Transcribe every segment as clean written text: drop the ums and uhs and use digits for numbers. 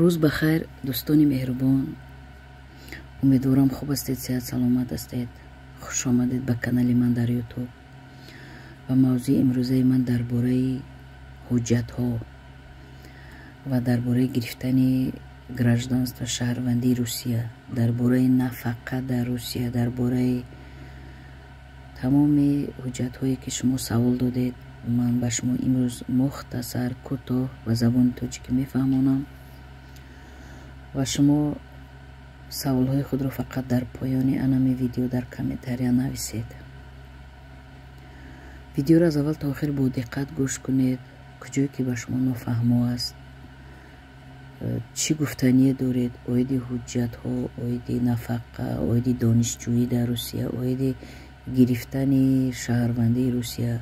Рӯз ба хайр, дӯстони меҳрубон. Умедворам, хуб ҳастед, сеҳат саломат ҳастед. Хушомадед ба канали ман дар Ютуб. Ва мавзӯи имрӯзаи ман дар бораи ҳуҷҷатҳо ва дар бораи гирифтани гражданство, шаҳрвандии Русия, дар бораи нафақа дар Русия, дар бораи тамоми ҳуҷҷатҳое, ки шумо савол додед, ман ба шумо имрӯз мухтасар, кӯтоҳ ба забони тоҷикӣ мефаҳмонам. Ва шумо саволҳои худро фақат дар поёни анами видео дар комментария нависед. Видеоро аз аввал то охир бо диққат гӯш кунед. Куҷое ки ба шумо нофаҳмо аст, чӣ гуфтание доред оиди ҳуҷҷатҳо, оиди нафақа, оиди донишҷӯӣ дар Русия, оиди гирифтани шаҳрвандии Русия,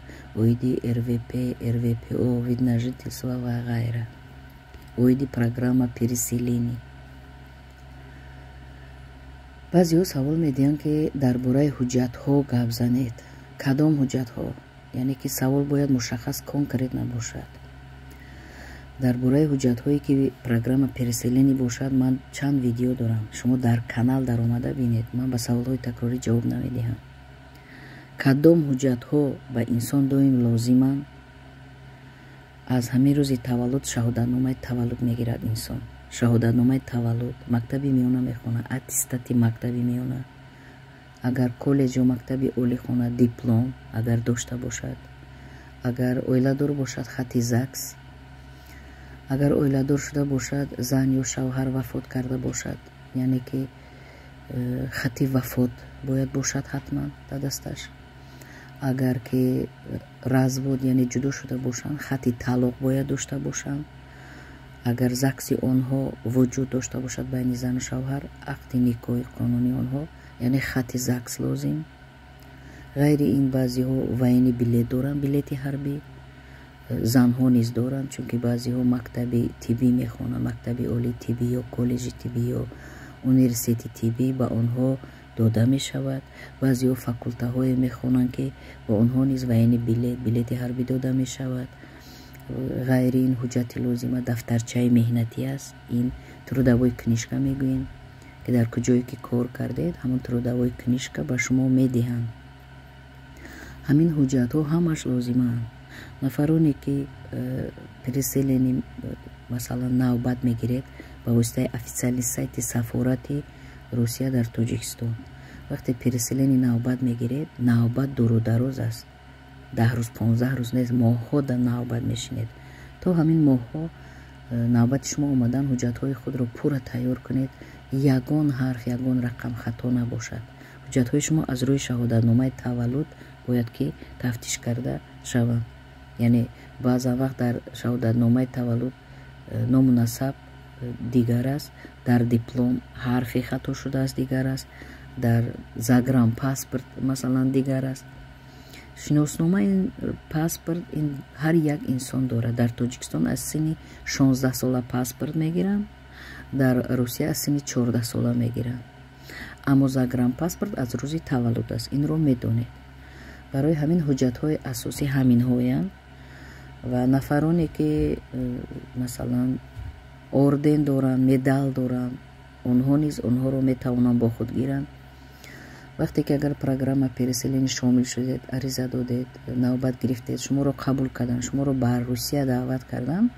оиди РВП, РВПО, вид на жительство ва ғайра, оиди программа переселения. Баъзеҳо савол медиҳанд, ки дар бораи ҳуҷҷатҳо гап занед. Кадом ҳуҷҷатҳо? Яъне ки савол бояд мушаххас, конкретно бошад. Дар бораи ҳуҷҷатҳое, ки программа переселения бошад, ман чанд видео дорам, шумо дар канал даромада бинед. Ман ба саволҳои такрорӣ ҷавоб намедиҳам. Кадом ҳуҷҷатҳо ба инсон доим лозиманд? Аз ҳамин рӯзи таваллуд шаҳодатномаи таваллуд мегирад инсон. Шаҳодатномаи таваллуд, мактаби миёна мехонад, аттестати мактаби миёна, агар коллеҷ ё мактаби олӣ хонад, диплом агар дошта бошад, агар оиладор бошад, хати ЗАГС, агар оиладор шуда бошад, зан ё шавҳар вафот карда бошад, яъне ки хати вафот бояд бошад ҳатман дар дасташ, агар ки развод, яъне ҷудо шуда бошанд, хати талоқ бояд дошта бошанд, агар ЗАГСи онҳо вуҷуд дошта бошад байни зану шавҳар, ақди никоҳи қонунии онҳо, яъне хати ЗАГС лозим. Ғайри ин, баъзеҳо военный билет доранд, билети ҳарбӣ. Занҳо низ доранд, чунки баъзеҳо мактаби тиббӣ мехонанд, мактаби олии тиббӣ ё коллеҷи тиббӣ ё университети тиббӣ, ба онҳо дода мешавад. Баъзеҳо факултаҳое мехонанд, ки ба онҳо низ военный билет, билети ҳарбӣ дода мешавад. Ғайри ин, ҳуҷҷати лозима дафтарчаи меҳнатӣ аст. Ин трудовой книжка мегӯем, ки дар куҷое ки кор кардед, ҳамон трудовой книжка ба шумо медиҳанд. Ҳамин ҳуҷҷатҳо ҳамаш лозимаанд. Нафароне ки переселение, масалан, навбат мегиред ба воситаи официальный сайти сафорати Русия дар Тоҷикистон, вақте переселение навбат мегиред, навбат дуру дароз аст, 10 рӯз, 15 рӯз нест, моҳҳо дар навбат мешинед. То ҳамин моҳҳо навбати шумо омадан, ҳуҷҷатҳои худро пурра тайёр кунед, ягон ҳарф, ягон рақам хато набошад. Ҳуҷҷатҳои шумо аз рӯи шаҳодатномаи таваллуд бояд ки тафтиш карда шаванд. Яъне баъзан вақт дар шаҳодатномаи таваллуд ному насаб дигар аст, дар диплом ҳарфе хато шудааст, дигар аст, дар загранпаспорт, масалан, дигар аст. Шиноснома, ин паспорт, ин ҳар як инсон дорад. Дар Тоҷикистон аз синни 16 сола паспорт мегиранд, дар Русия аз синни 14 сола мегиранд, аммо загранпаспорт аз рӯзи таваллуд аст, инро медонед. Барои ҳамин ҳуҷҷатҳои асосӣ ҳаминҳоянд. Ва нафароне ки масалан, орден доранд, медал доранд, онҳо низ онҳоро метавонанд бо худ гиранд. Вақте ки агар программа переселения шомил шудед, ариза додед, навбат гирифтед, шуморо қабул карданд, шуморо ба Русия даъват карданд,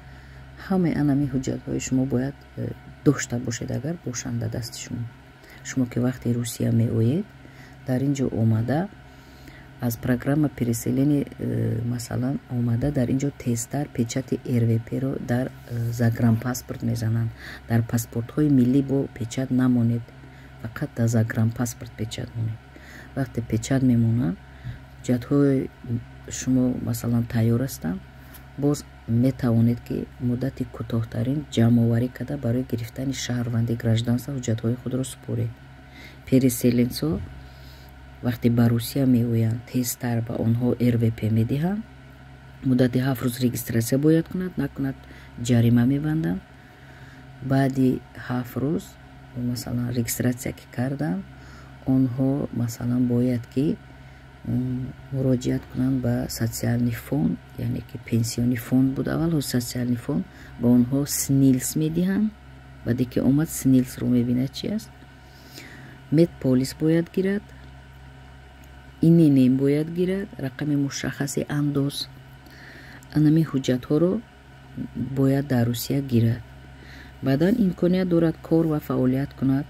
ҳамаи анами ҳуҷҷатҳои шумо бояд дошта бошед, агар бошанд дар дасти шумо. Шумо ки вақте Русия меоед, дар ин ҷо омада, аз программа переселения масалан, омада, дар ин ҷо тезтар печати РВПро дар загранпаспорт мезананд. Дар паспортҳои миллӣ бо печат намонед, фақат дар загранпаспорт печат монед. Вақте печат мемонанд, ҳуҷҷатҳои шумо, масалан, тайёр ҳастанд, боз метавонед, ки муддати кӯтоҳтарин ҷамъоварӣ карда, барои гирифтани шаҳрвандӣ, гражданство ҳуҷҷатҳои худро супоред. Переселенцо вақте ба Русия меоянд, тезтар ба онҳо РВП медиҳанд. Муддати 7 рӯз регистрация бояд кунад, накунад, ҷарима мебанданд. Баъди 7 рӯз, масалан, регистрация ки карданд, онҳо, масалан, бояд ки муроҷиат кунанд ба социальный фонд, яъне ки пенсионный фонд буд аввал, социальный фонд. Ба онҳо СНИЛС медиҳанд. Баъде ки омад, СНИЛС ро мебинад, чи аст. Медполис бояд гирад, ИНН бояд гирад, рақами мушаххаси андоз. Анами ҳуҷҷатҳоро бояд дар Русия гирад. Баъдан имконият дорад кор ва фаъолият кунад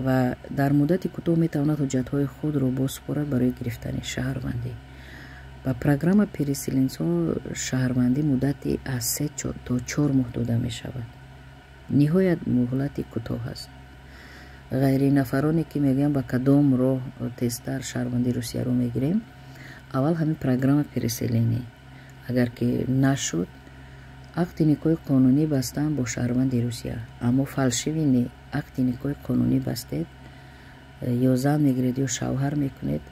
ва дар муддати кӯтоҳ метавонад ҳуҷҷатҳои худро босупорад барои гирифтани шаҳрвандӣ. Ба программа переселенц ҳо шаҳрвандӣ муддати аз 3 то 4 моҳ дода мешавад. Ниҳоят муҳлати кӯтоҳ аст. Ғайри нафароне, ки мегӯянд, ба кадом роҳ тезтар шаҳрвандии Русияро мегирем, аввал ҳамин программа переселение. Агар ки нашуд, ақди никоҳи қонунӣ бастан бо шаҳрванди Русия, аммо фальшивый не. Ақди никоҳи қонунӣ бастед, ё зан мегиред, ё шавҳар мекунед.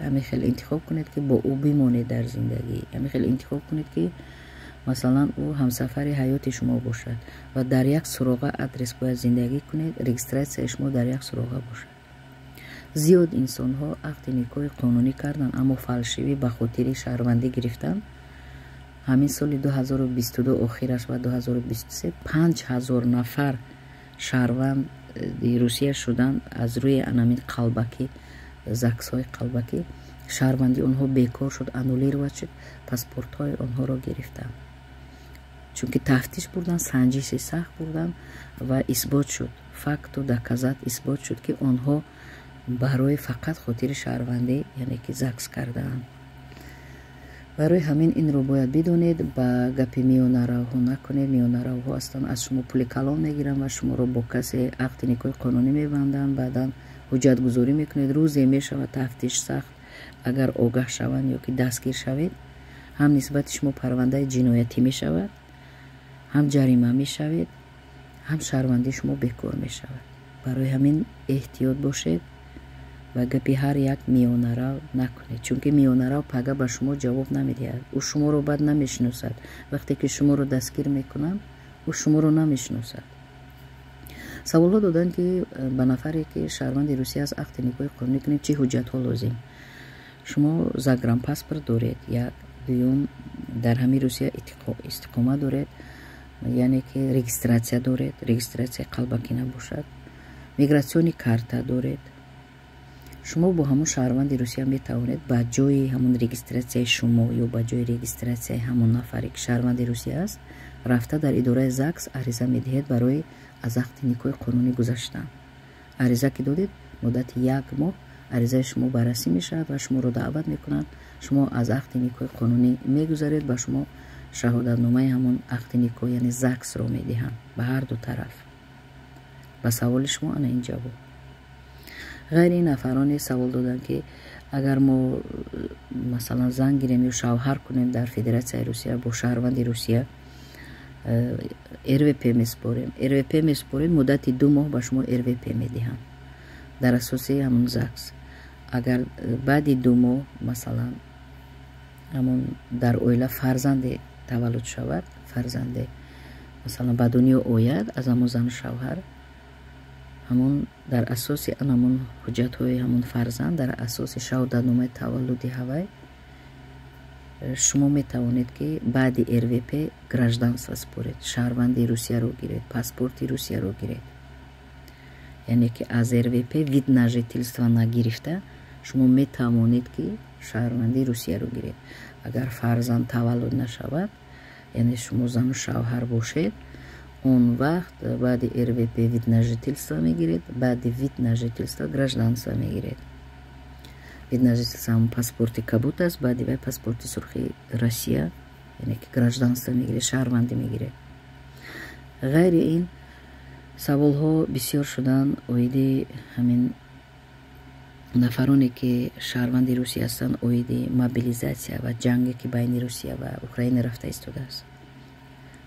Ҳамин хел интихоб кунед, ки бо ӯ бимонед дар зиндагӣ. Ҳамин хел интихоб кунед, ки масалан ӯ ҳамсафари ҳаёти шумо бошад ва дар як суроға, адрес бояд зиндагӣ кунед, регистрация и шумо дар як суроға бошад. Зиёд инсонҳо ақди никоҳи қонунӣ карданд, аммо фальшивый, ба хотири шаҳрвандӣ гирифтан. Ҳамин соли 2022 охираш ва 2023 5000 нафар шаҳрванди Русия шуданд аз рӯи анамин қалбакӣ, ЗАГС ҳои қалбакӣ. Шаҳрвандии онҳо бекор шуд, аннулировать шуд, паспортҳои онҳоро гирифтанд, чунки тафтиш бурданд, санҷиши сахт бурданд ва исбот шуд, факту доказать исбот шуд, ки онҳо барои фақат хотири шаҳрвандӣ, яъне ки ЗАГС кардаанд. Барои ҳамин инро бояд бидонед, ба гапи миёнаравҳо накунед. Миёнаравҳо ҳастанд, аз шумо пули калон мегиранд ва шуморо бо касе ақди никоҳи қонунӣ мебанданд. Баъдан ҳуҷҷатгузорӣ мекунед, рӯзе мешавад тафтиш сахт. Агар огаҳ шаванд ё ки дастгир шавед, ҳам нисбати шумо парвандаи ҷиноятӣ мешавад, ҳам ҷарима мешавед, ҳам шаҳрвандии шумо бекор мешавад. Барои ҳамин эҳтиёт бошед ва гапи ҳар як миёнарав накунед, чунки миёнарав пага ба шумо ҷавоб намедиҳад, ӯ шуморо бад намешиносад. Вақте ки шуморо дастгир мекунанд, ӯ шуморо намешиносад. Саволҳо доданд, ки ба нафаре, ки шаҳрванди Русия аст, ақди никоҳи қонунӣ кунем, чӣ ҳуҷҷатҳо лозим? Шумо загранпаспорт доред, як. Дуюм, дар ҳамин Русия истиқомат доред, яъне ки регистрация доред, регистрация и қалбакӣ набошад, миграционный карта доред. Шумо бо ҳамон шаҳрванди Русия метавонед ба ҷои ҳамон регистрация и шумо ё ба ҷои регистрация и ҳамон нафаре, ки шаҳрванди Русия аст, рафта дар идораи ЗАГС ариза медиҳед барои аз ақди никоҳи қонунӣ гузаштан. Ариза ки додед, муддати як моҳ аризаи шумо баррасӣ мешавад ва шуморо даъват мекунанд. Шумо аз ақди никоҳи қонунӣ мегузаред, ба шумо шаҳодатномаи ҳамон ақди никоҳ, яъне ЗАГС ро медиҳанд ба ҳар ду тараф. Ба саволи шумо ана ин ҷавоб. Ғайри ин, нафароне савол доданд, ки агар мо масалан зан гирем ё шавҳар кунем дар Федератсияи Русия бо шаҳрванди Русия, РВП месупорем. РВП месупорем, муддати 2 моҳ ба шумо РВП медиҳанд дар асоси ҳамон ЗАГС. Агар баъди 2 моҳ масалан ҳамон дар оила фарзанде таваллуд шавад, фарзанде масалан ба дунё ояд аз ҳамон зану шавҳар, ҳамон дар асоси ҳамон ҳуҷҷатҳои ҳамон фарзанд, дар асоси шаҳодатномаи таваллуди ҳавай, шумо метавонед, ки баъди РВП гражданство супоред, шаҳрванди Русияро гиред, паспорти Русияро гиред. Яъне ки аз РВП вид на жительство нагирифта, шумо метавонед, ки шаҳрвандии Русияро гиред. Агар фарзанд таваллуд нашавад, яъне шумо зану шавҳар бошед, он вақт баъди РВП вид на жительство мегиред, баъди вид на жительство гражданство мегиред. Вид на жительство ҳамон паспорти кабуд аст, баъди вай паспорти сурхи Россия, яъне ки гражданство мегиред, шаҳрвандӣ мегиред. Ғайри ин, саволҳо бисёр шуданд оиди ҳамин нафароне, ки шаҳрванди Русия ҳастанд, оиди мобилизация ва ҷанге, ки байни Русия ва Украина рафта истодааст.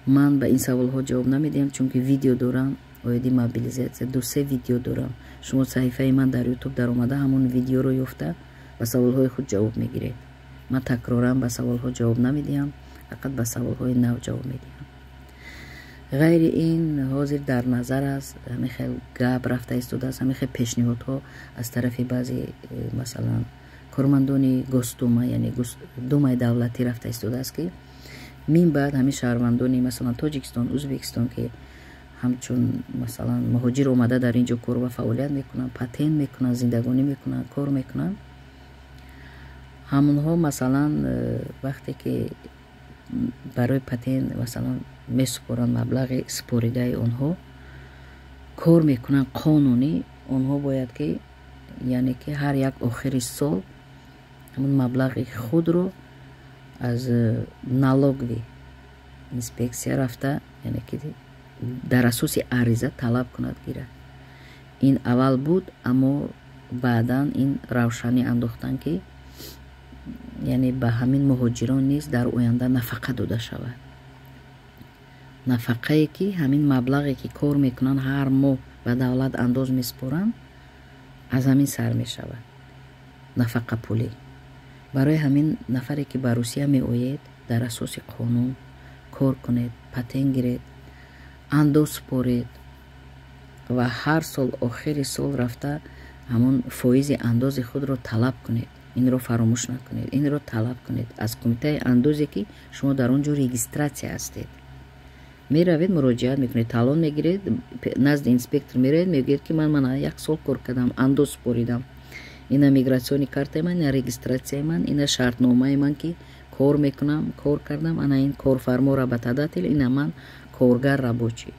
Ман ба ин саволҳо ҷавоб намедиҳам, чунки видео дорам оиди мобилизация, ду-се видео дорам. Шумо саҳифаи ман дар Ютуб даромада, ҳамон видеоро ёфта, ба саволҳои худ ҷавоб мегиред. Ман такроран ба саволҳо ҷавоб намедиҳам, фақат ба саволҳои нав ҷавоб медиҳам. Ғайри ин, ҳозир дар назар аст, ҳамин хел гап рафта истодааст, ҳамин хел пешниҳодҳо аз тарафи баъзе масалан кормандони Госдума, яъне Думаи давлатӣ рафта истодааст, ки мин баъд ҳамин шаҳрвандони масалан Тоҷикистон, Ӯзбекистон, ки Ҳамчун, масалан, муҳоҷир омада, дар ин ҷо кор ва фаъолият мекунанд, патент мекунанд, зиндагонӣ мекунанд, кор мекунанд. Ҳамонҳо, масалан, вақте ки барои патент, масалан, месупоранд, маблағи супоридаи онҳо, кор мекунанд қонунӣ, онҳо бояд ки, яъне ки, ҳар як охири сол ҳамон маблағи худро аз налоговый инспексия рафта, яъне ки дар асоси ариза талаб кунад, гирад. Ин аввал буд, аммо баъдан ин равшанӣ андохтанд, ки яъне ба ҳамин муҳоҷирон низ дар оянда нафақа дода шавад. Нафақае ки ҳамин маблағе ки кор мекунанд, ҳар моҳ ба давлат андоз месупоранд, аз ҳамин сар мешавад нафақапулӣ. Барои ҳамин, нафаре ки ба Русия меоед, дар асоси қонун кор кунед, патент гиред, андоз супоред ва ҳар сол охири сол рафта ҳамон фоизи андози худро талаб кунед. Инро фаромӯш накунед, инро талаб кунед аз кумитаи андозе ки шумо дар он ҷо регистрация ҳастед. Меравед, муроҷиат мекунед, талон мегиред, назди инспектор меравед, мегӯед, ки ман мана як сол кор кардам, андоз супоридам, ина миграционный картаи ман, ина регистрацияи ман, ина шартномаи ман, ки кор мекунам, кор кардам, ана ин корфармо, работодатель, ина ман коргар, рабочий.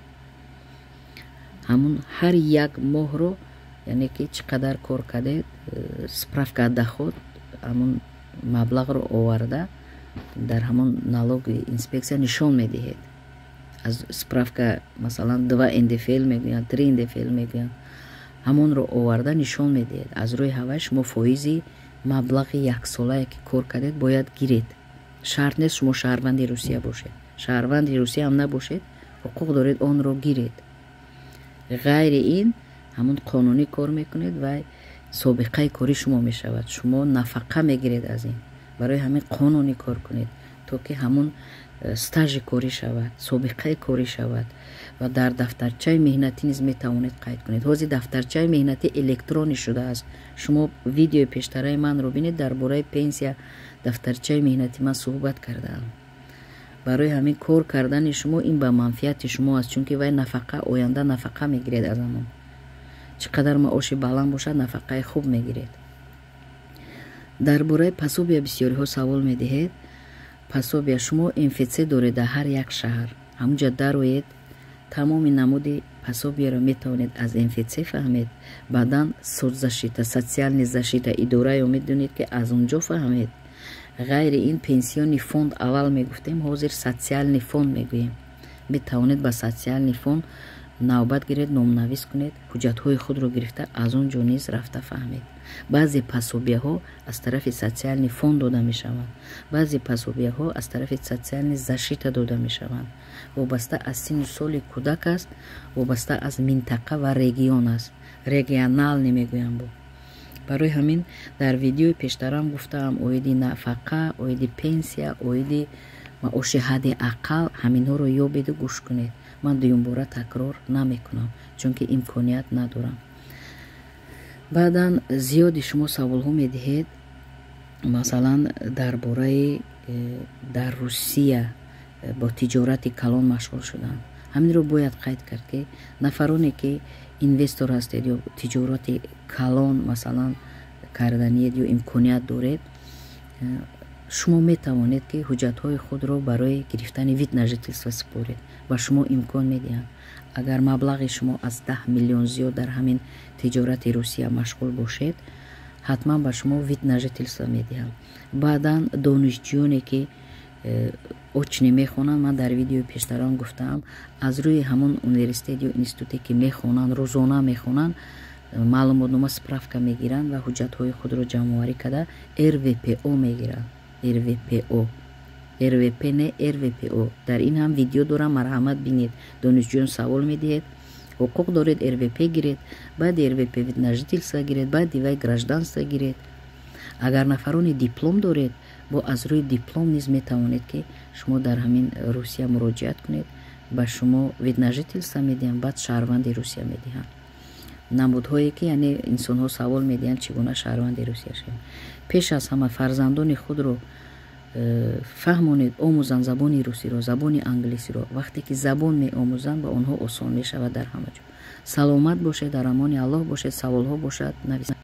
Ҳамун ҳар як моҳро, яъне ки чӣ қадар кор кардед, справка доход, ҳамун маблағро оварда дар ҳамон налоговый инспексия нишон медиҳед. Аз справка, масалан, два НДФЛ мегӯянд, три НДФЛ мегӯянд, ҳамонро оварда нишон медиҳед. Аз рӯи ҳавай шумо фоизи маблағи яксолае ки кор кардед бояд гиред. Шарт нест шумо шаҳрванди Русия бошед. Шаҳрванди Русия ҳам набошед, ҳуқуқ доред онро гиред. Ғайри ин, ҳамон қонунӣ кор мекунед ва собиқаи кори шумо мешавад, шумо нафақа мегиред аз ин. Барои ҳамин қонунӣ кор кунед, то ки ҳамон стажи корӣ шавад, собиқаи корӣ шавад ва дар дафтарчаи меҳнатӣ низ метавонед қайд кунед. Ҳозир дафтарчаи меҳнатӣ электронӣ шудааст. Шумо видеои пештараи манро бинед, дар бораи пенсия, дафтарчаи меҳнатӣ ман суҳбат кардаам. Барои ҳамин, кор кардани шумо ин ба манфиати шумо аст, чунки вай нафақа, оянда нафақа мегиред аз ҳамон. Чӣ қадар маоши баланд бошад, нафақаи хуб мегиред. Дар бораи пособия бисёриҳо савол медиҳед. Пособия, шумо МФЦ доред дар ҳар як шаҳр, ҳамунҷа дароед, тамоми намуди пособияро метавонед аз МФЦ фаҳмед. Баъдан соцзащита, социальный защита идораё медонед, ки аз он ҷо фаҳмед. Ғайри ин, пенсионный фонд аввал мегуфтем, ҳозир социальный фонд мегӯем. Метавонед ба социальный фонд навбат гиред, номнавис кунед, ҳуҷҷатҳои худро гирифта, аз он ҷо низ рафта фаҳмед. Баъзе пособияҳо аз тарафи социальный фонд дода мешаванд, баъзе пособияҳо аз тарафи социальный защита дода мешаванд. Вобаста аз синну соли кӯдак аст, вобаста аз минтақа ва регион аст, региональный мегӯям бо. Барои ҳамин, дар видеои пештарам гуфтаам оиди нафақа, оиди пенсия, оиди маоши ҳадди ақал. Ҳаминҳоро ёбеду гӯш кунед. Ман дуюмбора такрор намекунам, чунки имконият надорам. Баъдан зиёди шумо саволҳо медиҳед, масалан, дар бораи дар Русия бо тиҷорати калон машғул шудан. Ҳаминро бояд қайд кард, ки нафароне ки инвестор ҳастед ё тиҷорати калон, масалан, карданиед ё имконият доред, шумо метавонед, ки ҳуҷҷатҳои худро барои гирифтани вид на жительство супоред. Ба шумо имкон медиҳанд, агар маблағи шумо аз 10 миллион зиёд дар ҳамин тиҷорати Русия машғул бошед, ҳатман ба шумо вид на жительство медиҳанд. Баъдан донишҷӯёне ки очно мехонанд, ман дар видеои пештарон гуфтаам, аз рӯи ҳамон университет ё институте ки мехонанд, рӯзона мехонанд, маълумотнома, справка мегиранд ва ҳуҷҷатҳои худро ҷамъоварӣ карда РВПО мегиранд. РВПО, РВП не, РВПО. Дар ин ҳам видео дорам, марҳамат, бинед. Донишҷӯён савол медиҳед. Ҳуқуқ доред РВП гиред, баъди РВП вид на жительство гиред, баъди вай гражданство гиред. Агар нафарони диплом доред, бо аз рӯи диплом низ метавонед, ки шумо дар ҳамин Русия муроҷиат кунед, ба шумо вид на жительство медиҳанд, баъд шаҳрванди Русия медиҳанд. Намудҳое ки, яъне, инсонҳо савол медиҳанд, чӣ гуна шаҳрванди Русия шавем. Пеш аз ҳама фарзандони худро Фаҳмонед, омӯзанд забони русиро, забони англисиро. Вақте ки забон меомӯзанд, ба онҳо осон мешавад дар ҳама ҷо. Саломат бошед, дар амони Аллоҳ бошед. Саволҳо бошад, нависед.